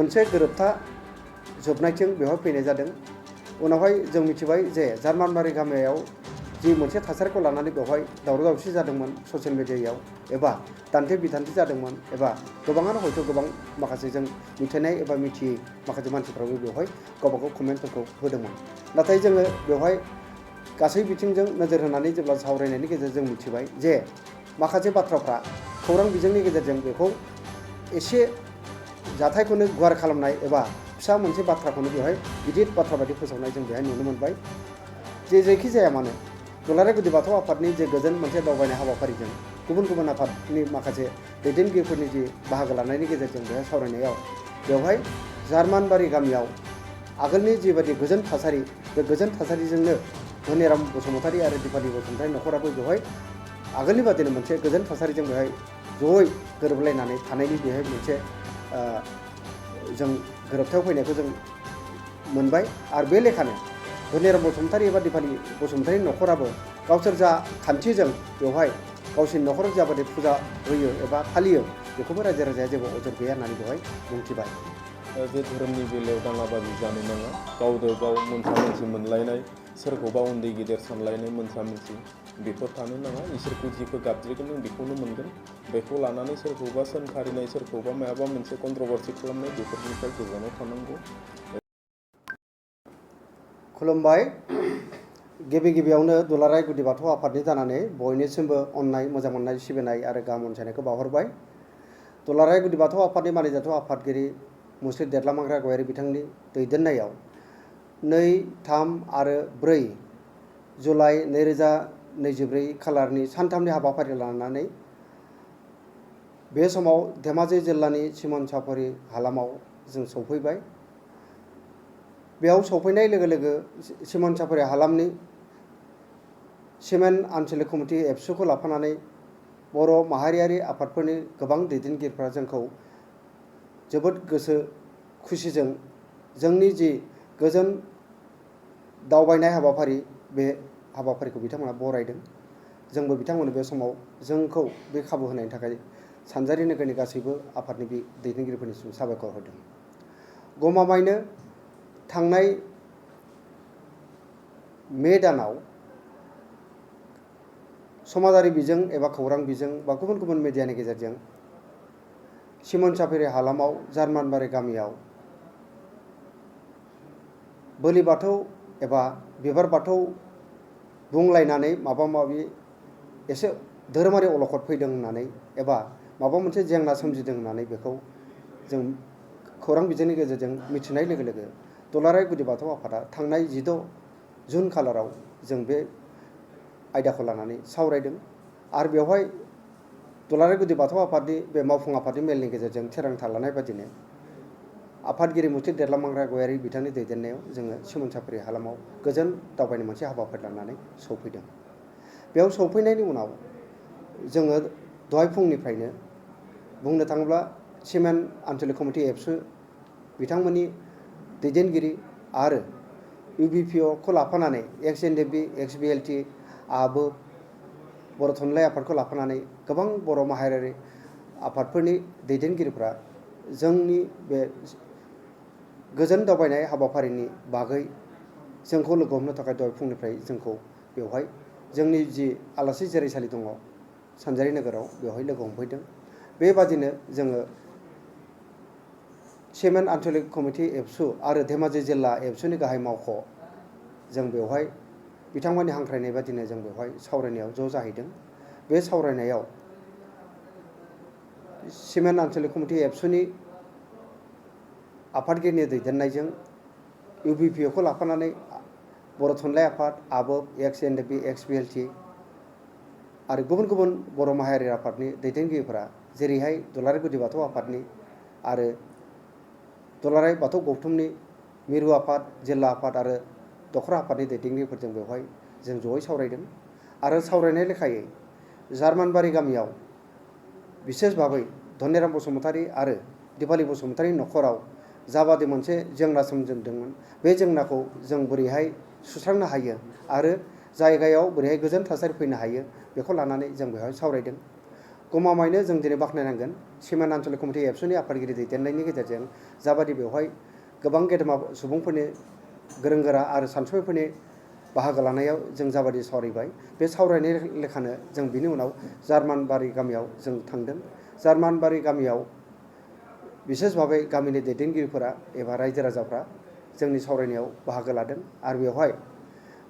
मोनसे गोरोबथा जोबनायथिं बेवहाय फैनाय जादों। उनावहाय जों मिथिबाय जे जार्मानबारि गामियाव जि मोनसे थासारिखौ लानानै बेवहाय दावराव दावसि जादोंमोन ससियेल मिडियायाव एबा दान्थे बिदान्थे जादोंमोन एबा गोबाङानो हयथ' गोबां माखासे जों मिथिनाय एबा मिथियै माखासे मानसिफ्राबो बेवहाय गावबागाव कमेन्टफोरखौ होदोंमोन। नाथाय जोङो बेवहाय गासै बिथिंजों नोजोर होनानै जेब्ला सावरायनायनि गेजेरजों मिथिबाय जे माखासे बाथ्राफ्रा खौरां बिजोंनि गेजेरजों बेखौ एसे जाथायखौनो गुवार खालामनाय एबा फिसा मोनसे बाथ्राखौनो बेवहाय गिदिर बाथ्रा बायदि फोसावनाय जों बेहाय नुनो मोनबाय। जेखि जाया मानो दुलाराय गुदि बाथौ आफादनि जे गोजोन मोनसे दावबायनाय हाबाफारिजों गुबुन गुबुन आफादनि माखासे दैदेनगिरिफोरनि जि बाहागो लानायनि गेजेरजों बेहाय सावरायनायाव बेवहाय जार्मानबारि गामियाव आगोलनि जिबायदि गोजोन थासारि बे गोजोन थासारिजोंनो धनिराम बसुमतारी आरो दिपाली बसुमतारी नखराबो बेवहाय आगोलनि बादिनो मोनसे गोजोन थासारिजों बेहाय जयै गोरोबलायनानै थानायनि बेहाय मोनसे जों गोरोबथायाव फैनायखौ जों मोनबाय। आरो बे लेखानो धनिराम बसुमतारी एबा दिपाली बसुमतारी नखराबो गावसोर जा खान्थिजों बेवहाय गावसोरनि नखराव जाबादि फुजा होयो एबा फालियो बेखौबो रायजो राजाया जेबो अजर गैया होननानै बेवहाय बुंथिबाय। जे धोरोमनि बेलायाव दाङाबाजि जानो नाङा, गावजों गाव मोनसा मोनसि मोनलायनाय, सोरखौबा उन्दै गिदिर सानलायनाय मोनसा मोनसि बेफोर थानो नाङा। इसोरखौ जिखौ गाबज्रिगोन नों बेखौनो मोनगोन। बेखौ लानानै सोरखौबा सोंखारिनाय, सोरखौबा माबा मोनसे कन्ट्रभारसि खालामनाय बेफोरनिफ्राय गोजानाव थानांगौ। खुलुमबाय। गिबियावनो दुलाराय गुदि बाथौ आफादनि जानानै बयनिसिमबो अननाय, मोजां मोननाय, सिबिनाय आरो गाहाम अनसायनायखौ बावहरबाय। दुलाराय गुदि बाथौ आफादनि मानिजाथाव आफादगिरि मुस्रि देरलामांग्रा गयारि बिथांनि दैदेननायाव 2, 3 आरो 4 जुलाइ 2024 खालारनि सानथामनि हाबाफारि लानानै बे समाव धेमाजि जिल्लानि सिमन सापरि हालामाव जों सौफैबाय। बेयाव सौफैनाय लोगो लोगो सिमन सापरि हालामनि सिमेन्ट आन्चलिक कमिटि एबसुखौ लाफानानै बर' माहारियारि आफादफोरनि गोबां दैदेनगिरिफ्रा जोंखौ जोबोद गोसो खुसिजों जोंनि जि गोजोन दावबायनाय हाबाफारि बे हाबाफारिखौ बिथांमोना बरायदों। जोंबो बिथांमोननो बे समाव जोंखौ बे खाबु होनायनि थाखाय सानजारि नोगोरनि गासैबो आफादनि बे दैदेनगिरिफोरनिसिम साबायखर होदों। गमामायैनो थांनाय मे दानाव समाजारि बिजों एबा खौरां बिजों बा गुबुन गुबुन मिडियानि गेजेरजों सिमन सापरि हालामाव जार्मानबारि गामियाव बोलि बाथौ एबा बिबार बाथौ बुंलायनानै माबा माबि एसे धोरोमारि अलखद फैदों होननानै एबा माबा मोनसे जेंना सोमजिदों होननानै बेखौ जों खौरां बिजोंनि गेजेरजों मिथिनाय लोगो लोगो दुलाराय गुदि बाथौ आफादा थांनाय 16 जुन खालाराव जों बे आयदाखौ लानानै सावरायदों। आरो बेवहाय दुलाराय गुदि बाथौ आफादनि बे मावफुं आफादनि मेलनि गेजेरजों थिरांथा लानाय बादिनो आफादगिरि मुस्रि देरलामांग्रा गयारि बिथांनि दैदेननायाव जोङो सिमन सापरि हालामाव गोजोन दावबायनो मोनसे हाबाफारि लानानै सौफैदों। बेयाव सौफैनायनि उनाव जोङो दहाय फुंनिफ्रायनो बुंनो थाङोब्ला सिमेन्ट आन्चलिक कमिटि एबसु बिथांमोननि दैदेनगिरि आरो UBPO लाफानानै XNDP, XBLT, आबो बर' थुनलाइ आफादखौ लाफानानै गोबां बर' माहारियारि आफादफोरनि दैदेनगिरिफ्रा जोंनि बे गोजोन दावबायनाय हाबाफारिनि बागै जोंखौ लोगो हमनो थाखाय दहाय फुंनिफ्राय जोंखौ बेवहाय जोंनि जि आलासि जिरायसालि दङ सानजारि नोगोराव बेवहाय लोगो हमफैदों। बेबादिनो जोङो सिमेन्ट आन्चलिक कमिटि एबसु आरो धेमाजि जिल्ला एबसुनि गाहाय मावख' जों बेवहाय बिथांमोननि हांख्रायनाय बादिनो जों बेवहाय सावरायनायाव ज' जाहैदों। बे सावरायनायाव सिमेन्ट आन्चलिक कमिटि एबसुनि आफादगिरिनि दैदेननायजों UBPO लाफानानै बर' थुनलाइ आफाद, आबोब, XNDP, XBLT आरो गुबुन गुबुन बर' माहारियारि आफादनि दैदेनगिरिफोरा जेरैहाय दुलाराय गुदि बाथौ आफादनि आरो दुलाराय बाथौ गौथुमनि मिरु आफाद, जिल्ला आफाद आरो दखरा आफादनि दैदेनगिरिफोरजों बेवहाय जों जयै सावरायदों। आरो सावरायनाय लेखायै जार्मानबारि गामियाव बिसेस भाबै धनिराम बसुमतारी आरो दिपाली बसुमतारी नखराव जाबादि मोनसे जेंना सोमजिदोंमोन बे जेंनाखौ जों बोरैहाय सुस्रांनो हायो आरो जायगायाव बोरैहाय गोजोन थासारि फैनो हायो बेखौ लानानै जों बेवहाय सावरायदों। गमामायैनो जों दिनै बाख्नायनांगोन सिमान आन्चलिक कमिटि एबसुनि आफादगिरि दैदेननायनि गेजेरजों जाबादि बेवहाय गोबां गेदेमा सुबुंफोरनि गोरों गोरा आरो सानसुमैफोरनि बाहागो लानायाव जों जाबादि सावरायबाय बे सावरायनाय लेखानो जों बिनि उनाव जार्मानबारि गामियाव जों थांदों। जार्मानबारि गामियाव बिसेस भाबै गामिनि दैदेनगिरिफोरा एबा रायजो राजाफ्रा जोंनि सावरायनायाव बाहागो लादों आरो बेवहाय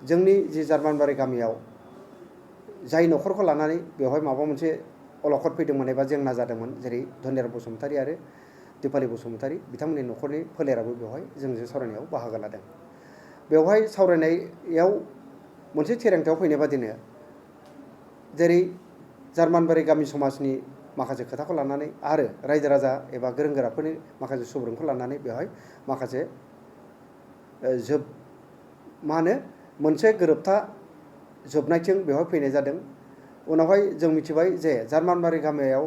जोंनि जि जार्मानबारि गामियाव जाय न'खरखौ लानानै बेवहाय माबा मोनसे अलखद फैदोंमोन एबा जेंना जादोंमोन जेरै धनिराम बसुमतारी आरो दिपाली बसुमतारी बिथांमोननि न'खरनि फोलेराबो बेवहाय जोंजों सावरायनायाव बाहागो लादों। बेवहाय सावरायनायाव मोनसे थिरांथायाव फैनाय बादिनो जेरै जार्मानबारि गामि समाजनि माखासे खोथाखौ लानानै आरो रायजो राजा एबा गोरों गोराफोरनि माखासे सुबुरुनखौ लानानै बेवहाय माखासे मोनसे गोरोबथा जोबनायथिं बेवहाय फैनाय जादों। उनावहाय जों मिथिबाय जे जार्मानबारि गामियाव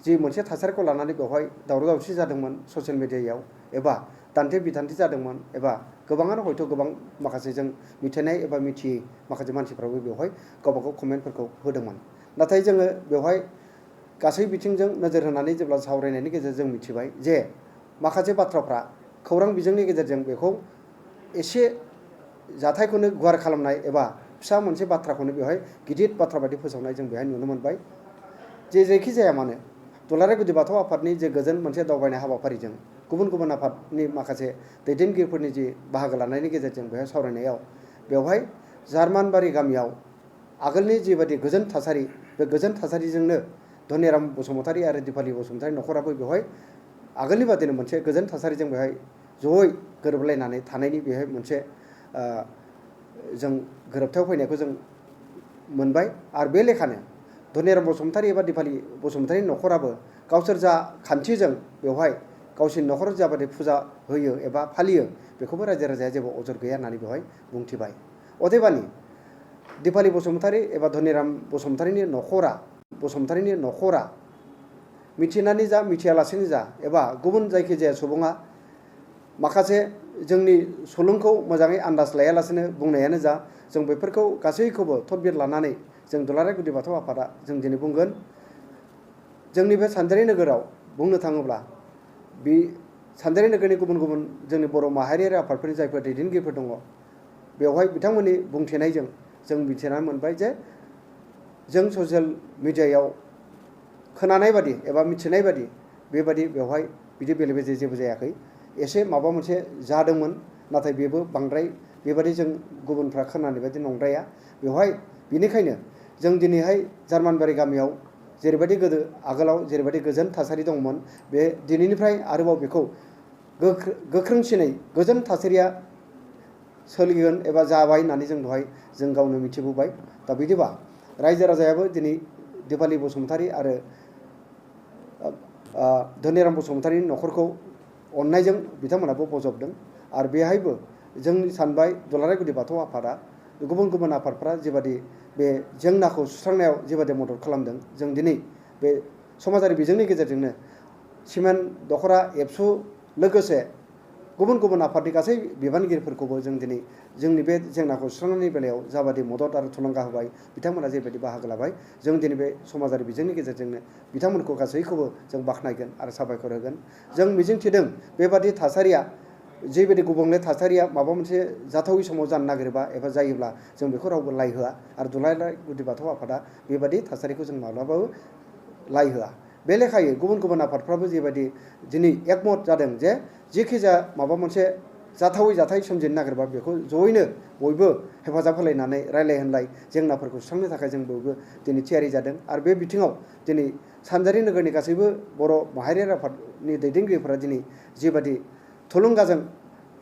जि मोनसे थासारिखौ लानानै बेवहाय दावराव दावसि जादोंमोन ससियेल मिडियायाव एबा दान्थे बिदान्थे जादोंमोन एबा गोबाङानो हयथ' गोबां माखासे जों मिथिनाय एबा मिथियै माखासे मानसिफ्राबो बेवहाय गावबा गाव कमेन्टफोरखौ होदोंमोन। नाथाय जोङो बेवहाय गासै बिथिंजों नोजोर होनानै जेब्ला सावरायनायनि गेजेरजों मिथिबाय जे माखासे बाथ्राफ्रा खौरां बिजोंनि गेजेरजों बेखौ एसे जाथायखौनो गुवार खालामनाय एबा फिसा मोनसे बाथ्राखौनो बेवहाय गिदिर बाथ्रा बायदि फोसावनाय जों बेवहाय नुनो मोनबाय। जेखि जाया मानो दुलाराय गुदि बाथौ आफादनि जे गोजोन मोनसे दावबायनाय हाबाफारिजों गुबुन गुबुन आफादनि माखासे दैदेनगिरिफोरनि जि बाहागो लानायनि गेजेरजों बेवहाय सावरायनायाव बेवहाय जार्मानबारि गामियाव आगोलनि जिबादि गोजोन थासारि बे गोजोन थासारिजोंनो धनिराम बसुमतारी आरो दिपाली बसुमतारी न'खराबो बेवहाय आगोलनि बादिनो मोनसे गोजोन थासारिजों बेवहाय जयै गोरोबलायनानै थानायनि बेवहाय मोनसे जों गोरोबथायाव फैनायखौ जों मोनबाय। आरो बे लेखानो धनिराम बसुमतारी एबा दिपाली बसुमतारी न'खराबो गावसोर जा खान्थिजों बेवहाय गावसोरनि न'खराव जाबादि फुजा होयो एबा फालियो बेखौबो रायजो राजाया जेबो अजर गैया होननानै बेवहाय बुंथिबाय। अदेबानि दिपाली बसुमतारी एबा धनिराम बसुमतारीनि न'खरा मिथिनानै जा मिथियालासेनो जा एबा गुबुन जायखिजाया सुबुङा माखासे जोंनि सुलुंखौ मोजाङै आन्दाज लायालासेनो बुंनायानो जा जों बेफोरखौ गासैखौबो थदबिर लानानै जों दुलाराय गुदि बाथौ आफादा जों दिनै बुंगोन जोंनि बे सानजारि नोगोराव बुंनो थाङोब्ला बे सानजारि नोगोरनि गुबुन गुबुन जोंनि बर' माहारियारि आफादफोरनि जायफोर दैदेनगिरिफोर दङ बेवहाय बिथांमोननि बुंथिनायजों जों मिथिनानै मोनबाय जे जों ससियेल मिडियायाव खोनानाय बादि एबा मिथिनाय बादि बेबादि बेवहाय बिदि बेले बेजे जेबो जायाखै। एसे माबा मोनसे जादोंमोन नाथाय बेबो बांद्राय बेबादि जों गुबुनफ्रा खोनानाय बादि नंद्राया बेवहाय। बिनिखायनो जों दिनैहाय जार्मानबारि गामियाव जेरैबायदि आगोलाव जेरैबायदि गोजोन थासारि दंमोन बे दिनैनिफ्राय आरोबाव बेखौ गोख्रोंसिनै गोजोन थासारिया सोलिगोन एबा जाबाय होननानै जों दहाय जों गावनो मिथिबोबाय। दा बिदिबा रायजो राजायाबो दिनै दिपाली बसुमतारी आरो धनिराम बसुमतारीनि न'खरखौ अननायजों बिथांमोनाबो बजबदों आरो बेहायबो जों सानबाय दुलाराय गुदि बाथौ आफादा गुबुन गुबुन आफादफ्रा जेबादि बे जेंनाखौ सुस्रांनायाव जेबादि मदद खालामदों जों दिनै बे समाजारि बिजोंनि गेजेरजोंनो सिमेन्ट दख'रा एबसु लोगोसे गुबुन गुबुन आफादनि गासै बिबानगिरिफोरखौबो जों दिनै जोंनि बे जेंनाखौ सुस्रांनायनि बेलायाव जाबादि मदद आरो थुलुंगा होबाय बिथांमोना जेबायदि बाहागो लाबाय जों दिनै बे समाजारि बिजोंनि गेजेरजोंनो बिथांमोनखौ गासैखौबो जों बाख्नायगोन आरो साबायखर होगोन। जों मिजिंथिदों बेबादि थासारिया जेबायदि गुबुंले थासारिया माबा मोनसे जाथावै समाव जानो नागिरोबा एबा जायोब्ला जों बेखौ रावबो लाइ होआ आरो दुलाराय गुदि बाथौ आफादा बेबादि थासारिखौ जों माब्लाबाबो लाइ होआ। बे लेखायै गुबुन गुबुन आफादफ्राबो जेबायदि दिनै एकमत जादों जे जेखि जाया माबा मोनसे जाथावै जाथाय सोमजिनो नागिरबा बेखौ जयैनो बयबो हेफाजाब होलायनानै रायलाय होनलाय जेंनाफोरखौ सुस्रांनो थाखाय जों बयबो दिनै थियारि जादों। आरो बे बिथिङाव दिनै सानजारि नोगोरनि गासैबो बर' माहारियारि आफादनि दैदेनगिरिफोरा दिनै जेबादि थुलुंगाजों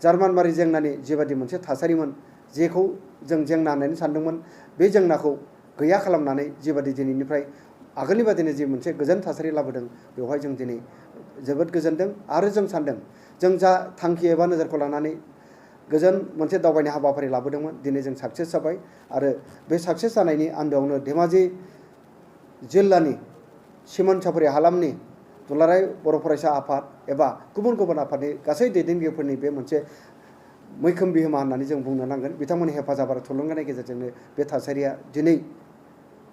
जार्मानबारि जेंनानि जेबादि मोनसे थासारिमोन जेखौ जों जेंना होननानै सानदोंमोन बे जेंनाखौ गैया खालामनानै जेबादि दिनैनिफ्राय आगोलनि बादिनो जे मोनसे गोजोन थासारि लाबोदों बेवहाय जों दिनै जोबोद गोजोनदों। आरो जों सानदों जों जा थांखि एबा नोजोरखौ लानानै गोजोन मोनसे दावबायनाय हाबाफारि लाबोदोंमोन दिनै जों साक्सेस जाबाय आरो बे साक्सेस जानायनि आन्दोआवनो धेमाजि जिल्लानि सिमोन सापरि हालामनि दुलाराय बर' फरायसा आफाद एबा गुबुन गुबुन आफादनि गासै दैदेनगिरिफोरनि बे मोनसे मैखोम बिहोमा होननानै जों बुंनो नांगोन। बिथांमोननि हेफाजाब आरो थुलुंगानि गेजेरजोंनो बे थासारिया दिनै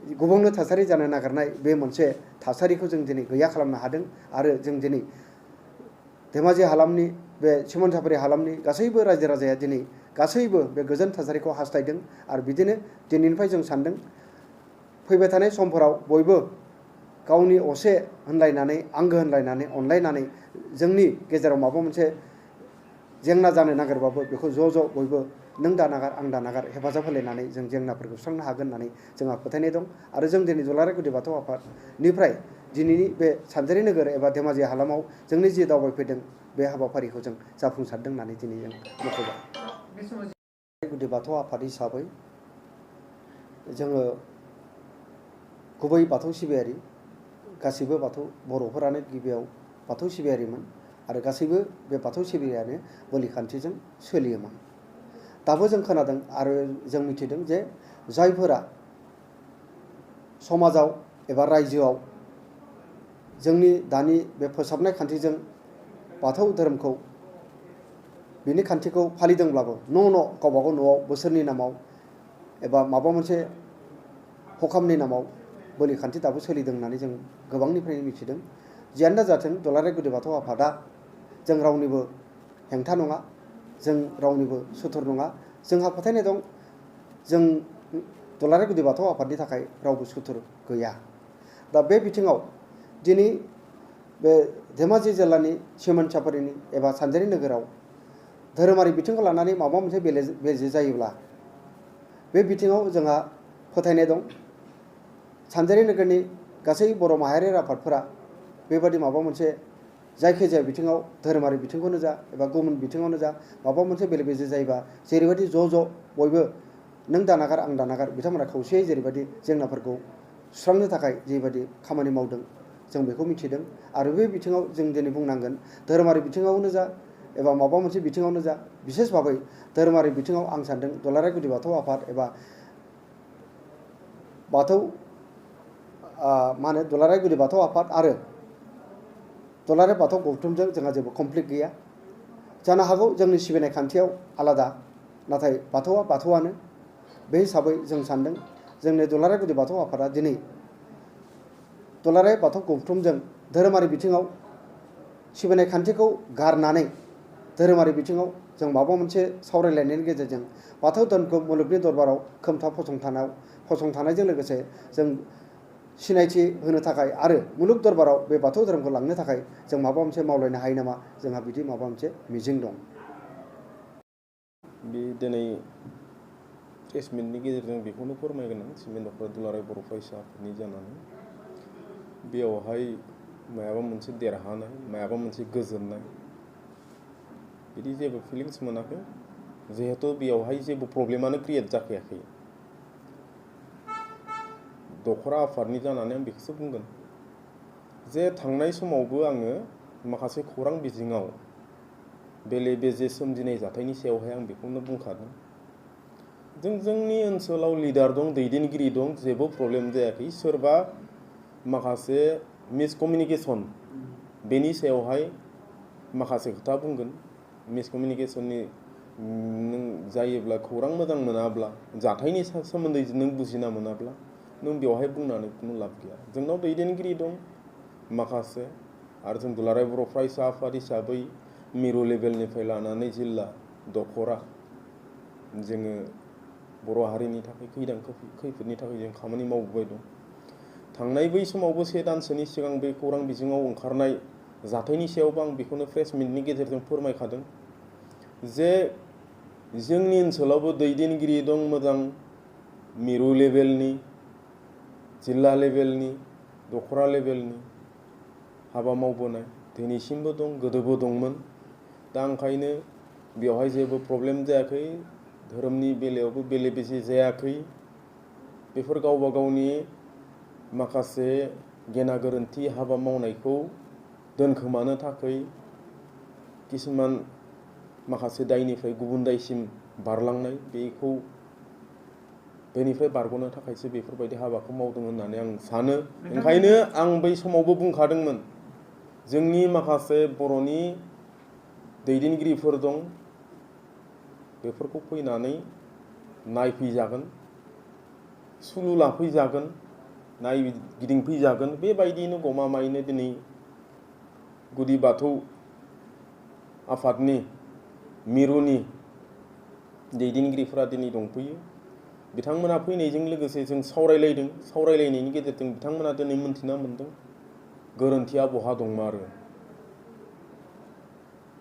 गुबुंले थासारि जानो नागिरनाय बे मोनसे थासारिखौ जों दिनै गैया खालामनो हादों आरो जों दिनै धेमाजि हालामनि बे सिमोन साफारि हालामनि गासैबो रायजो राजाया दिनै गासैबो बे गोजोन थासारिखौ हास्थायदों आरो बिदिनो दिनैनिफ्राय जों सानदों फैबाय थानाय समफोराव बयबो गावनि असे होनलायनानै आंगो होनलायनानै अनलायनानै जोंनि गेजेराव माबा मोनसे जेंना जानो नागिरबाबो बेखौ ज' ज' बयबो नों दानागार आं दानागार हेफाजाब होलायनानै जों जेंनाफोरखौ सुस्रांनो हागोन होननानै जोंहा फोथायनाय दं आरो जों दिनै दुलाराय गुदि बाथौ आफादनिफ्राय दिनैनि बे सानजारि नोगोर एबा धेमाजि हालामाव जोंनि जि दावबायफैदों बे हाबाफारिखौ जों जाफुंसारदों होननानै दिनै जों मख'बाय। गुदि बाथौ आफाद हिसाबै जोङो गुबै बाथौ सिबियारि गासैबो बाथौ बर'फोरानो गिबियाव बाथौ सिबियारिमोन आरो गासैबो बे बाथौ सिबियारियानो बोलि खान्थिजों सोलियोमोन। दाबो जों खोनादों आरो जों मिथिदों जे जायफोरा समाजाव एबा रायजोआव जोंनि दानि बे फोसाबनाय खान्थिजों बाथौ धोरोमखौ बिनि खान्थिखौ फालिदोंब्लाबो न' गावबागाव न'आव बोसोरनि नामाव एबा माबा मोनसे हखामनि नामाव बोलि खान्थि दाबो सोलिदों होननानै जों गोबांनिफ्रायनो मिथिदों। जियानो जाथों दुलाराय गुदि बाथौ आफादा जों रावनिबो हेंथा नङा, जों रावनिबो सुथुर नङा। जोंहा फोथायनाय दं जों दुलाराय गुदि बाथौ आफादनि थाखाय रावबो सुथुर गैया। दा बे बिथिङाव दिनै बे धेमाजि जिल्लानि सिमोन साफारिनि एबा सानजारि नोगोराव धोरोमारि बिथिंखौ लानानै माबा मोनसे बेले जायोब्ला बे बिथिङाव जोंहा फोथायनाय दं सानजारि नोगोरनि गासै बर' माहारियारि आफादफोरा बेबादि माबा मोनसे जायखिजाया बिथिङाव धोरोमारि बिथिंखौनो जा एबा गुबुन बिथिङावनो जा माबा मोनसे बेले बेजे जायोबा जेरैबायदि ज' बयबो नों दानागार आं दानागार बिथांमोना खौसेयै जेरैबायदि जेंनाफोरखौ सुस्रांनो थाखाय जेबायदि खामानि मावदों जों बेखौ मिथिदों आरो बे बिथिङाव जों दिनै बुंनांगोन धोरोमारि बिथिङावनो जा एबा माबा मोनसे बिथिङावनो जा बिसेस भाबै धोरोमारि बिथिङाव आं सानदों दुलाराय गुदि बाथौ आफाद एबा बाथौ मा होनो दुलाराय गुदि बाथौ आफाद आरो दुलाराय बाथौ गौथुमजों जोंहा जेबो कमप्लिट गैया। जानो हागौ जोंनि सिबिनाय खान्थियाव आलादा, नाथाय बाथौआ बाथौआनो। बे हिसाबै जों सानदों जोंनि दुलाराय गुदि बाथौ आफादा दिनै दुलाराय बाथौ गौथुमजों धोरोमारि बिथिङाव सिबिनाय खान्थिखौ गारनानै धोरोमारि बिथिङाव जों माबा मोनसे सावरायलायनायनि गेजेरजों बाथौ धोरोमखौ मुलुगनि दरबाराव खोमथा फसंथानायजों लोगोसे जों सिनायथि होनो थाखाय आरो मुलुग दरबाराव बे बाथौ धोरोमखौ लांनो थाखाय जों माबा मोनसे मावलायनो हायो नामा, जोंहा बिदि माबा मोनसे मिजिं दं। बे दिनै प्रेस मिटनि गेजेरजों बेखौनो फोरमायगोन आं सिमेन्ट दख'रा दुलाराय बर' फरायसा आफादनि जानानै बेयावहाय मायाबा मोनसे देरहानाय मायाबा मोनसे गोजोननाय बिदि जेबो फिलिंस मोनाखै, जिहेथु बेयावहाय जेबो प्रब्लेमानो क्रियेट जाखायाखै। दख'रा आफादनि जानानै आं बेखौसो बुंगोन जे थांनाय समावबो आङो माखासे खौरां बिजोङाव बेले बेजे सोमजिनाय जाथायनि सायावहाय आं बेखौनो बुंखादों। जोंनि ओनसोलाव लिडार दं, दैदेनगिरि दं, जेबो प्रब्लेम जायाखै। सोरबा माखासे मिसकमिउनिकेसन बेनि सायावहाय माखासे खोथा बुंगोन। मिसकमिउनिकेसननि नों जायोब्ला खौरां मोजां मोनाब्ला जाथायनि सोमोन्दै नों बुजिना मोनाब्ला नों बेवहाय बुंनानै खुनु लाब गैया। जोंनाव दैदेनगिरि दं माखासे आरो जों दुलाराय बर' फरायसा आफाद हिसाबै मिरु लेभेलनिफ्राय लानानै जिल्ला दख'रा जोङो बर' हारिनि थाखाय खैफोदनि थाखाय जों खामानि मावबोबाय दं। थांनाय बै समावबो 1 दानसोनि सिगां बे खौरां बिजोङाव ओंखारनाय जाथायनि सायावबो आं बेखौनो प्रेस मिटनि गेजेरजों फोरमायखादों जे जोंनि ओनसोलावबो दैदेनगिरि दं मोजां, मिरु लेभेलनि, जिल्ला लेभेलनि, दख'रा लेभेलनि हाबा मावबोनाय दिनैसिमबो दं, गोदोबो दंमोन। दा ओंखायनो बेवहाय जेबो प्रब्लेम जायाखै, धोरोमनि बेलायावबो बेले बेजे जायाखै। बेफोर गावबा गावनि माखासे गेना गोरोन्थि हाबा मावनायखौ दोनखोमानो थाखाय किसुमान माखासे दायनिफ्राय गुबुन दायसिम बारलांनाय बेनिफ्राय बारग'नो थाखायसो बेफोरबायदि हाबाखौ मावदों होननानै आं सानो। ओंखायनो आं बै समावबो बुंखादोंमोन जोंनि माखासे बर'नि दैदेनगिरिफोर दं, बेफोरखौ फैनानै नायफैजागोन, सुलु लाफैजागोन, नायगिदिंफैजागोन बेबायदियैनो गमामायैनो दिनै गुदि बाथौ आफादनि मिरुनि दैदेनगिरिफोरा दिनै दंफैयो बिथांमोना फैनायजों लोगोसे जों सावरायलायदों सावरायलायनायनि गेजेरजों बिथांमोना दिनै मोनथिना मोनदों गोरोन्थिया बहा दंमारो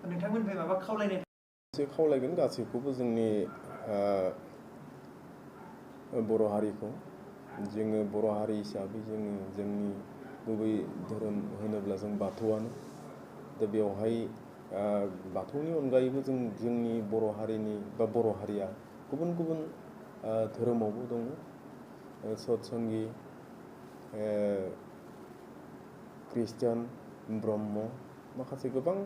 नोंथांमोननिफ्राय माबा खावलायनाय खावलायगोन गासैखौबो जोंनि बर' हारिखौ जोङो बर' हारि हिसाबै जोङो जोंनि गुबै धोरोम होनोब्ला जों बाथौआनो दा बेवहाय बाथौनि अनगायैबो जों जोंनि बर' हारिनि बा बर' हारिया गुबुन गुबुन धोरोमावबो दङ सतसंगि ख्रिस्टान ब्रह्म माखासे गोबां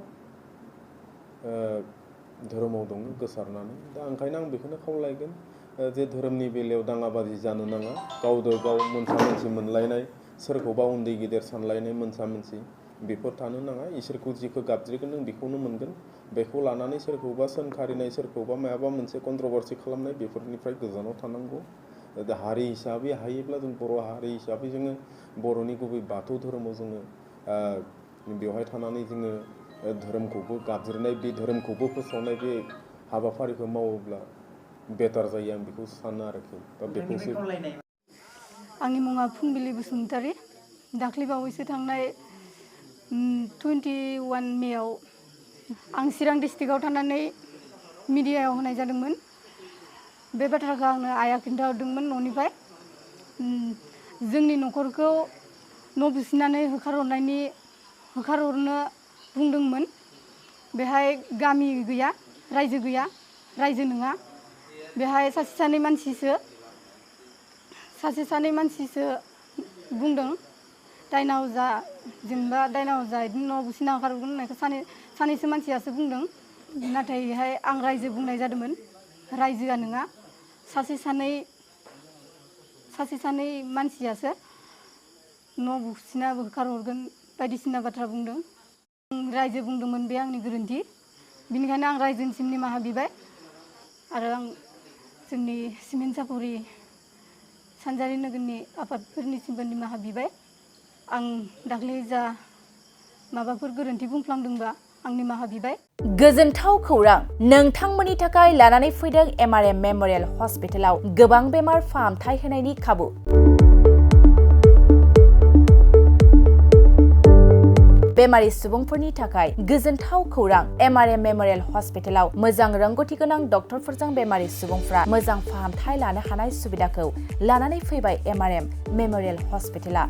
धोरोमाव दङ गोसारनानै दा ओंखायनो आं बेखौनो खावलायगोन जे धोरोमनि बेलायाव दाङाबाजि जानो नाङा गावजों गाव मोनसा मोनसि मोनलायनाय सोरखौबा उन्दै गेदेर सानलायनाय मोनसा मोनसि बेफोर थानो नाङा इसोरखौ जिखौ गाबज्रिगोन नों बेखौनो मोनगोन बेखौ लानानै सोरखौबा सोंखारिनाय सोरखौबा माबा मोनसे कन्ट्रभारसि खालामनाय बेफोरनिफ्राय गोजानाव थानांगौ दा हारि हिसाबै हायोब्ला जों बर' हारि हिसाबै जोङो बर'नि गुबै बाथौ धोरोमाव जोङो बेवहाय थानानै जोङो धोरोमखौबो गाबज्रिनाय बे धोरोमखौबो फोसावनाय बे हाबाफारिखौ मावोब्ला बेटार जायो आं बेखौ सानो आरोखि दा बेखौसो आंनि मुङा फुंबिलि बसुमतारी दाख्लै बावैसो थांनाय 21 मेआव आं चिरां डिस्ट्रिक्टआव थानानै मिडियायाव होनाय जादोंमोन बे बाथ्राखौ आंनो आइया खिन्थाहरदोंमोन न'निफ्राय जोंनि न'खरखौ न' बुसिनानै होखारहरनो बुंदोंमोन बेहाय गामि गैया रायजो नङा बेहाय सासे सानै मानसिसो बुंदों दायना अजा जेनेबा दायना अजा बिदिनो न' बुसिना होखारहरगोन होननायखौ सानैसो मानसियासो बुंदों नाथाय बेहाय आं रायजो बुंनाय जादोंमोन रायजोआ नङा सासे सानै मानसियासो न' बुसिना होखारहरगोन बायदिसिना बाथ्रा बुंदों रायजो बुंदोंमोन बे आंनि गोरोन्थि बिनिखायनो आं रायजोनिसिम निमाहा बिबाय आरो आं जोंनि सिमेन्ट सापरि सानजारि नोगोरनि आफादफोरनिसिमबो निमाहा बिबाय आं दाख्लै जा माबाफोर गोरोन्थि बुंफ्लांदोंबा आं निमाहा बिबाय गोजोनथाव खौरां नोंथांमोननि थाखाय लानानै फैदों MRM मेम'रियेल हस्पिटालाव गोबां बेमार फाहामथाय होनायनि खाबु बेमारि सुबुंफोरनि थाखाय गोजोनथाव खौरां MRM मेम'रियेल हस्पिटालाव मोजां रोंगौथि गोनां डक्टरफोरजों बेमारि सुबुंफ्रा मोजां फाहामथाय लानो हानाय सुबिदाखौ लानानै फैबाय MRM मेम'रियेल हस्पिटाला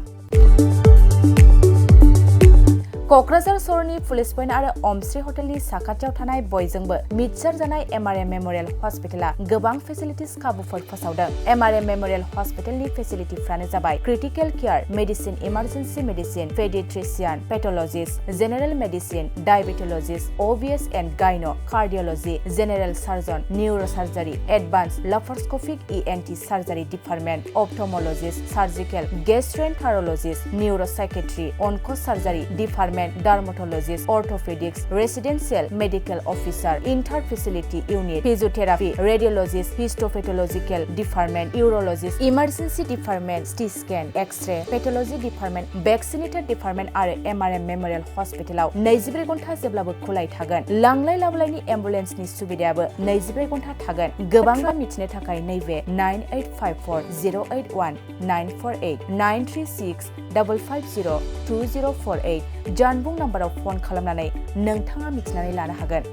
क'क्राझार सहरनि पुलिस पइन्ट आरो अमश्री हटेलनि साखाथियाव थानाय बयजोंबो मिथिसार जानाय MRM मेम'रियेल हस्पिटाला गोबां फेसिलिटिस खाबुफोर फोसावदों MRM मेम'रियेल हस्पिटालनि फेसिलिटिफ्रानो जाबाय critical care medicine emergency medicine paediatrician pathologist general medicine diabetologist OBS and gynae cardiology general surgeon neurosurgery advance laparoscopic ENT surgery department ophthalmologist surgical gastroenterologist neuropsychiatry onco surgery department dermatologist orthopaedics residential medical officer inter facility unit physiotherapy radiologist histopathological department urologist emergency department CT scan X-ray pathology department vaccinator department आरो MRM memorial हस्पिटालाव 24 घन्टा जेब्लाबो खुलाय थागोन लांलाय लाबोलायनि एम्बुलेन्सनि सुबिदायाबो 24 घन्टा थागोन गोबां मिथिनो थाखाय नैबे 9854081948 93655020048 जानबुं नाम्बाराव फन खालामनानै नोंथाङा मिथिनानै लानो हागोन।